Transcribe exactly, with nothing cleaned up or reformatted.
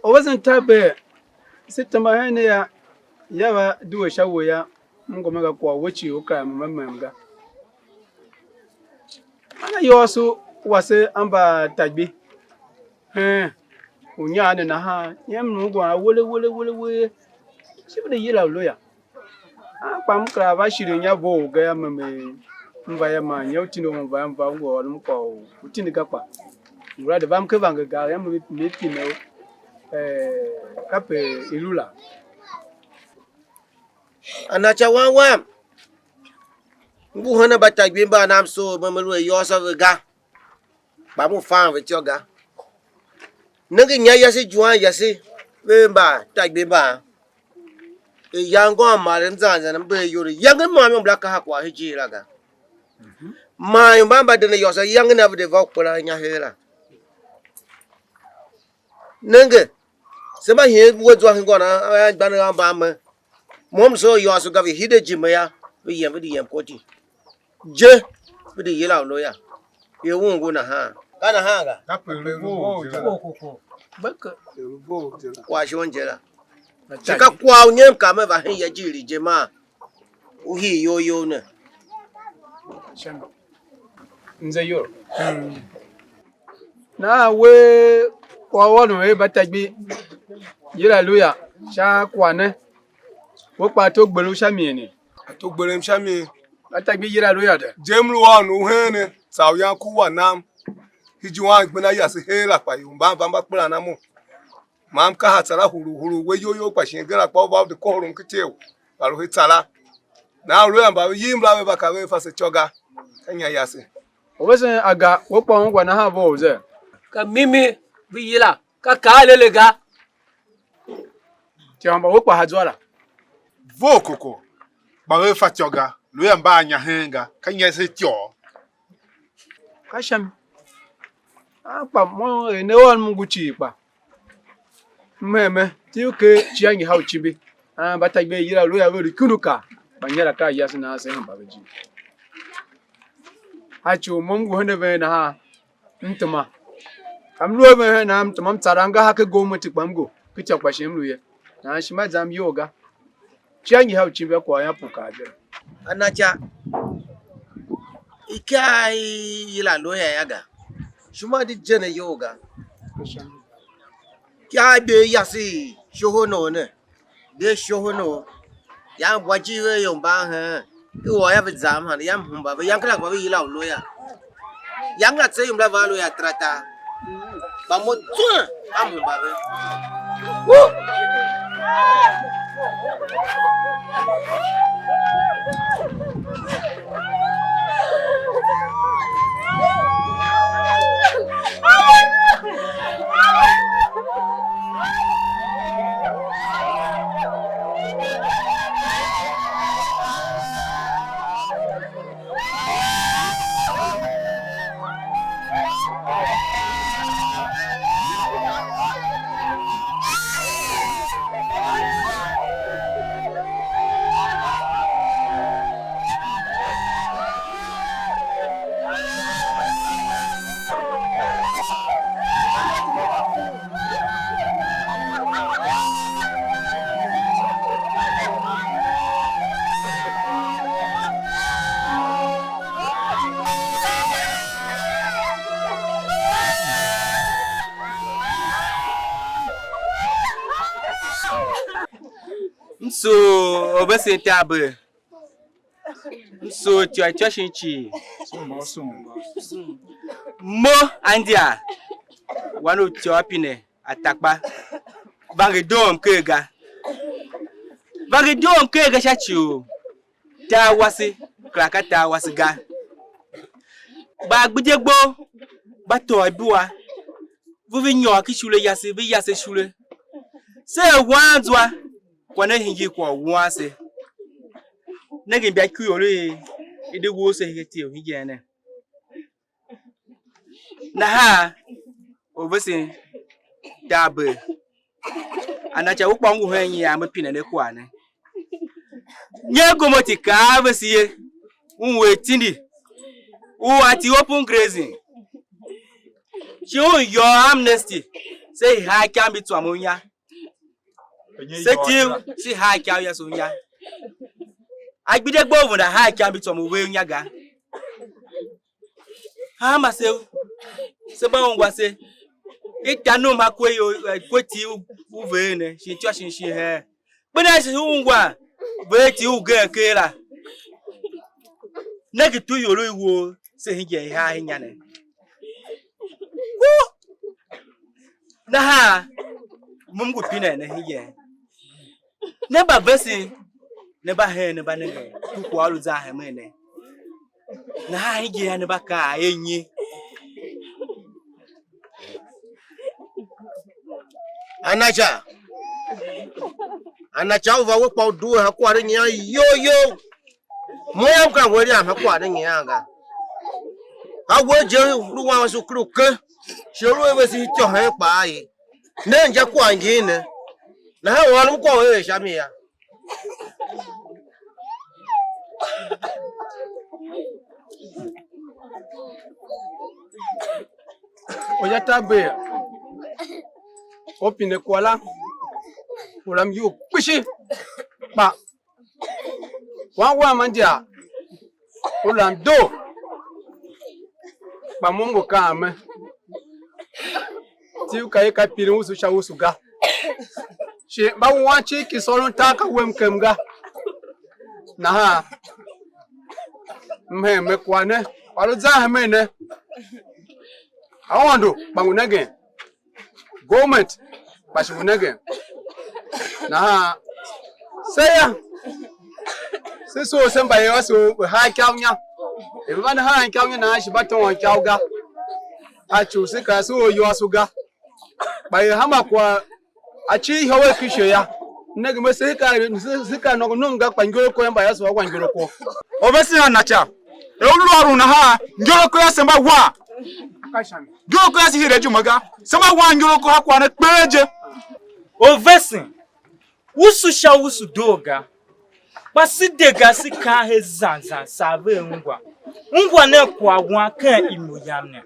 Orvesen taber, se tema hen ne ya, ya va due sha we ya, m ngu me ga kwagh we cii u kar mem a mem ga. Ana yôôso wase a mba Tagbi hen unyar ne nahan, yem lu ungwan wele, wele, wele, wele, shi ve de yila u lu ya. An kpa m kera va shighe inya vough ga yô, me, me, m va yô, man inya u tindi u m va yô, m va, m ngu ôron kwagh u u tindi ga, kpa ngula de va m ke vange gar yô, me, me pine u, eh, kape i lu la. Ana ca wan wam, m ngu hen a mba Tagbi mba a nam soo, me, me lu a yôôso ve ga. Kpa m ngu fan ve ityô ga. Nenge inya yase, ijuan yase, ve mba Tagbi mba, iyange ngôm marem zan zan mbe iyol, iyange môm yô, mbula kaha kwagh hen ijiir la ga. Man ior mban mba den ayôôso, iyange na ve de va u kperan inya her la. Nenge, se mba hien we zwa hingô na, a anmgbianev a mban me. Mo m soo yôôso ga, ve hide jime yô, ve yem, ve de yem koti. Je, ve de yila u loya. Ye un ngu nahan. Ka nahan ga? Kape lu vough je la. Beke. Lu vough je la. Kwagh shon je la. Shi ka kwagh u nyem ka me va hen ya ijiir je maa u hii iyol you ne. Mze iyol. Nahan we kwagh u ôron er mba Tagbi yila lu ya sha kwagh ne, we kpa ato gber u sha mi ne? Ato gberem sha mi. Mba Tagbi yila lu ya de. Je m lu ôron u heen ne, saa u yan ku wa nam. Hiji wan gbenda yase her la kpa ior mban va mba kperan a mo. Ma m kaha tsara huru huru, we iyol you kpa shin gen la kpa u va u de kohol m ken ityev, kpa lu he tsara. Nahan lu ya mba ve yim la ve va ka ve fa se ityô ga, ka inya yase. U vesen aga, we kpa ungwa nahan vough ze? Ka mimi ve yila, ka kaa lele ga. Ityô mba we kpa ha zwa la. Vough koko, kpa ve fa ityô ga, lu ya mba a nya hen ga, ka inya se ityô. Ka sha mi. A kpa mo er ne ôr m ngu cii kpa. M hen me, tindi u ker icighange ha u cimbi. A mba Tagbi yila lu ya ve lu ikundukaa, kpa nyera ka yase nahan se hemba ve ijir. A ci u mo m ngu hen a ven nahan, m tema. Ka m lu a ven hen nahan m tema, m tsaran ga ha ken gomenti kpa m ngu, ken ityô kpa shi m lu ye. Nahan ishima zam iyol ga. Icighange ha u cimbi a kwagh yô, a pu kaa je la. Ana ca, ikaa i yila loya ya ga, ishima di je ne iyol ga. Ikaa i bee yase i shoho nou ne, de shoho nou, yan gwa ijir ve ior mban heen, i wua ya ve zam hana, ya m hemba ve, yan kera gba ve yila u loya. Yange a tse ior mbala van lu ya tarata, kpa mo zwen a hemba ve. Woo! M soo u vesen taber. M soo ityô ityô shin cii. Mo Andia, wan u ityô a pine atakpa, vange doom ker ga. Vange doom ker ga sha ci u tar wase kera ka tar wase ga. Gba gbidye gbo, gba tôô ibua, ve ve nyôr ken ishule yase, ve yase ishule. Se er wan zwa, kwagh ne hingir kwagh u wuan se. Nenge imba ikurior i i de woo se hegen ityev hingen ne. Nahan u vesen taber, ana ca u kpa u ngu hen nyian me pine ne kwagh ne. Nyer gomoti kaa a vese ye, un er tindi u anti-open grazing, shi un yôô amnesty, se hii haa ikav mbi tsôôm unya. Se tiv, se haa ikav yase unya. Agbidegbe u venda haa ikav mbi tsôôm u ve unya ga. Hanma se, se mba ungwa se, i ta num ha kwe you, eh, kwe tiv u, u ver ne, shin ityô shin shin heen. Kper nan shi ungwa ver tiv ugen ker la. Nenge tu ior i wou se hingen i haa inya ne. Wu! Nahan mo m ngu pinen ne hingen. Ne mba vesen, ne mba heen, ne mba nengen, ku kwagh u lu zan hemen ne. Nahan hingen ne mba kaa er nyi? Anacha, anacha u va we kpa u due ha kwagh ne nyian you you. Mo yam ka we liam ha kwagh ne nyian ga. A we je lu wan wase u kuru ke, shi u lu a vese ityô hen kpaa ye. Ne inja kwagh ngin ne. Nahan u ôron kwagh u er sha mi ya. Oya taber, u pine kwagh la, u lam iyol kpishi, kpa wan wam a india, u lam doo, kpa mo m ngu kaan me, tiv ka i ka pirin usu sha usu ga. Shi mba wuan cii ki sôron tar ka wem kem ga. Nahan m hen me kwagh ne, kpa lu zan hemen ne. Aôndo kpa ngu nengen, government kpa shi ngu nengen. Nahan se ya, se soo se mba yô, se u haa ikav nya. Er ve vande haa ikav nya nahan shi mba tôôn ikav ga. A ci u se kar se u yôôso ga. Kpa er hanma kwagh a cir ihôwe ken ishe yô, nenge me se hika, se hika nôngo nom ga, kpa injoroko yô, mba yô, se wa wa injoroko. Orvesen a na ca, er u lu ôron nahan, injoroko yô, se mba wan. Injoroko yô, se hire ijime ga, se mba wan injoroko ha kwagh ne kpee je. Orvesen, usu sha usu doo ga, kpa se de ga, se kaan her zan zan, saa vea ungwa. Ungwa nen kwagh wan ken imo yam ne.